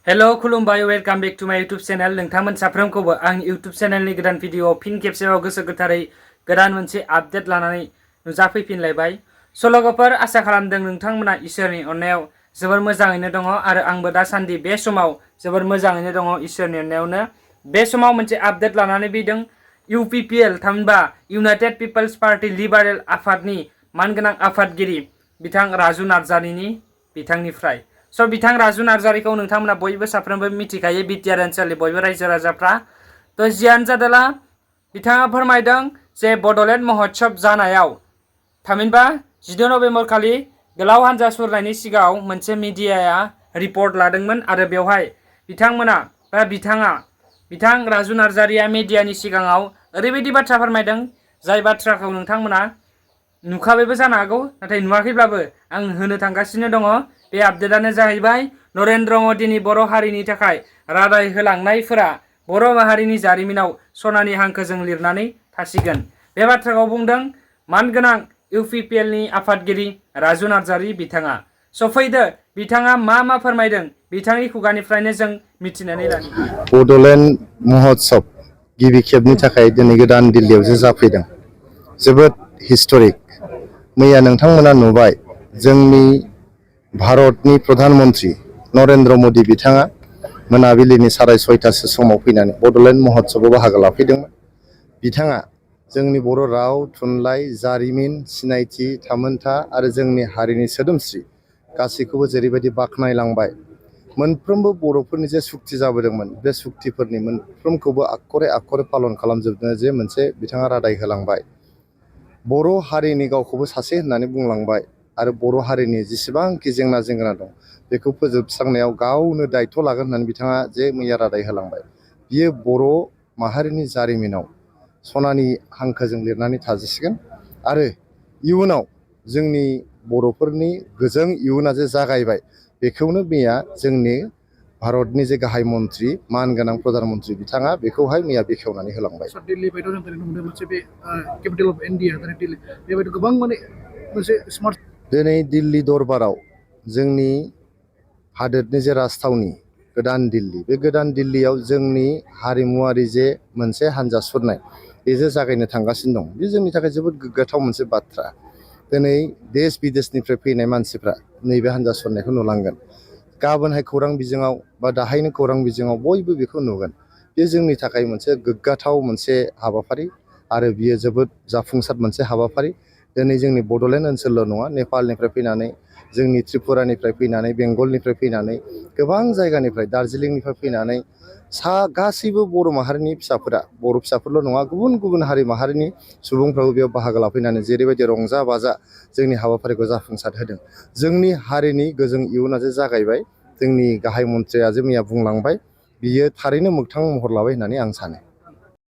Hello खुलुमबाय welcome back to माय YouTube channel नोंथांमोन साफ्रोमखौबो आं यूट्यूब चैनलनि गोदान भिडिअ फिन खेबसेबाव गोसो गोथारै गोदान मोनसे आपडेट लानानै नुजाफैफिनलायबाय। लोगोफोर आसा खालामदों नोंथांमोना इसोरनि अननायाव जोबोर मोजाङैनो दङ आरो आंबो दासान्दि बे समाव जोबोर मोजाङैनो दङ इसोरनि अननायावनो। बे समाव मोनसे आपडेट लानानै फैदों UPPL थामहिनबा इउनाइटेड पिपल्स पार्टी लिबारेल आफादनि मानगोनां आफादगिरि बिथां राजु नार्जारिनि बिथांनिफ्राय। बिथां राजु नार्जारिखौ नोंथांमोना बयबो साफ्रोमबो मिथिखायो बिटिआर ओनसोलनि बयबो रायजो राजाफ्रा। जियानो जादोला बिथाङा फोरमायदों जे बडलेण्ड महोत्सब जानायाव थामहिनबा 16 नभेम्बर खालि गोलाव हान्जा सुरनायनि सिगाङाव मोनसे मिडियाया रिपर्ट लादोंमोन आरो बेवहाय बिथां राजु नार्जारिया मिडियानि सिगाङाव ओरैबायदि बाथ्रा फोरमायदों जाय बाथ्राखौ नोंथांमोना नुखाबायबो जानो हागौ, नाथाय नुवाखैब्लाबो आं होनो थांगासिनो दङ। बे आपडेटानो जाहैबाय नरेन्द्र मदिनि बर' हारिनि थाखाय रादाय होलांनायफोरा बर' माहारिनि जारिमिनाव सनानि हांखोजों लिरनानै थासिगोन। बे बाथ्राखौ बुंदों मानगोनां UPPLनि आफादगिरि राजु नार्जारि बिथाङा। फैदो बिथाङा मा फोरमायदों बिथांनि खुगानिफ्रायनो जों मिथिनानै लानि। बडलेण्ड महोत्सब गिबि खेबनि थाखाय दिनै गोदान दिल्लीयावसो जाफैदों। जोबोद हिस्टरिक। मैया नोंथांमोना नुबाय जोंनि भारतनि प्रधान मन्त्री नरेन्द्र मदि बिथाङा मोनाबिलिनि 6:30 समाव फैनानै बडलेण्ड महोत्सबआव बाहागो लाफैदोंमोन। बिथाङा जोंनि बर' राव थुनलाइ जारिमिन सिनायथि थामोनथा आरो जोंनि हारिनि सोदोमस्रि गासैखौबो जेरैबायदि बाख्नायलांबाय, मोनफ्रोमबो बर'फोरनि जे सुक्ति जाबोदोंमोन बे सुक्तिफोरनि मोनफ्रोमखौबो आखरे आखरे पालन खालामजोबनो जे मोनसे बिथाङा रादाय होलांबाय। बर' हारिनि गावखौबो सासे होननानै बुंलांबाय आरो बर' हारिनि जेसेबांखि जेंना दं बेखौ फोजोबस्रांनायाव गावनो दायथ' लागोन होननानै बिथाङा जे मैया रादाय होलांबाय। बियो बर' माहारिनि जारिमिनाव सनानि हांखोजों लिरनानै थाजासिगोन आरो इयुनाव जोंनि बर'फोरनि गोजों इयुना जे जागायबाय बेखौनो मैया जोंनि भारतनि जे गाहाय मन्त्रि मानगोनां प्रधान मन्त्रि बिथाङा बेखौहाय मैया बेखेवनानै होलांबाय। दिल्ली बायदियाव जों नुनो मोनो मोनसे बे केपिटेल अफ इन्डिया दिल्ली बेबायदि गोबां माने मोनसे स्मार्ट। दिनै दिल्ली दरबाराव जोंनि हादोरनि जे राजथावनि गोदान दिल्ली, बे गोदान दिल्लीयाव जोंनि हारिमुवारि जे मोनसे हान्जा सुरनाय बेजों जागायनो थांगासिनो दं। बे जोंनि थाखाय जोबोद गोग्गाथाव मोनसे बाथ्रा। दिनै देश बिदेशनिफ्राय फैनाय मानसिफ्रा नैबे हान्जा सुरनायखौ नुलांगोन। गाबोनहाय खौरां बिजोङाव बा दाहायनो खौरां बिजोङाव बयबो बेखौ नुगोन। बे जोंनि थाखाय मोनसे गोग्गाथाव मोनसे हाबाफारि आरो बियो जोबोद जाफुंसार मोनसे हाबाफारि। दिनै जोंनि बडलेण्ड ओनसोलल' नङा, नेपालनिफ्राय फैनानै जोंनि त्रिपुरानिफ्राय फैनानै बेंगलनिफ्राय फैनानै गोबां जायगानिफ्राय दार्जिलिंनिफ्राय फैनानै गासैबो बर' माहारिनि फिसाफोरा, बर' फिसाफोरल' नङा गुबुन गुबुन हारि माहारिनि सुबुंफ्राबो बेयाव बाहागो लाफैनानै जेरैबायदि रंजा बाजा जोंनि हाबाफारिखौ जाफुंसार होदों। जोंनि हारिनि गोजों इयुना जे जागायबाय, जोंनि गाहाय मन्थ्रिया जे मैया बुंलांबाय, बियो थारैनो मोगथां महर लाबाय होननानै आं सानो।